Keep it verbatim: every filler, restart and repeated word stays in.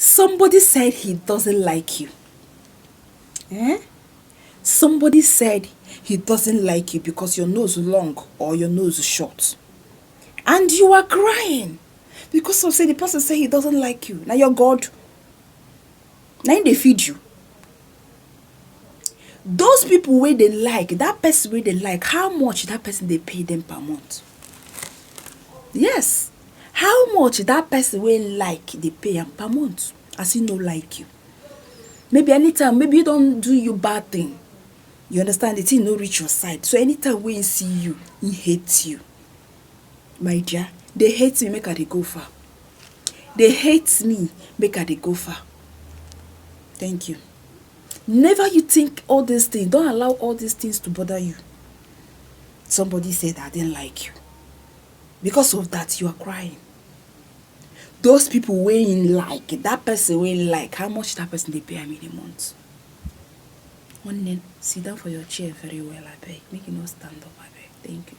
Somebody said he doesn't like you. Eh? Somebody said he doesn't like you because your nose long or your nose short. And you are crying because of say the person say he doesn't like you. Now you're God. Now they feed you. Those people where they like, that person where they like, how much that person they pay them per month? Yes. How much that person will like they pay am per month as he no like you? Maybe anytime, maybe he don't do you bad thing. You understand? The thing no reach your side. So anytime we see you, he hates you. My dear, they hate me, make I dey go far. They hate me, make I dey go far. Thank you. Never you think all these things. Don't allow all these things to bother you. Somebody said I didn't like you. Because of that, you are crying. Those people weighing like that person weighing like how much that person they pay am in a month. One name, sit down for your chair very well, I beg. Make you not stand up, I beg. Thank you.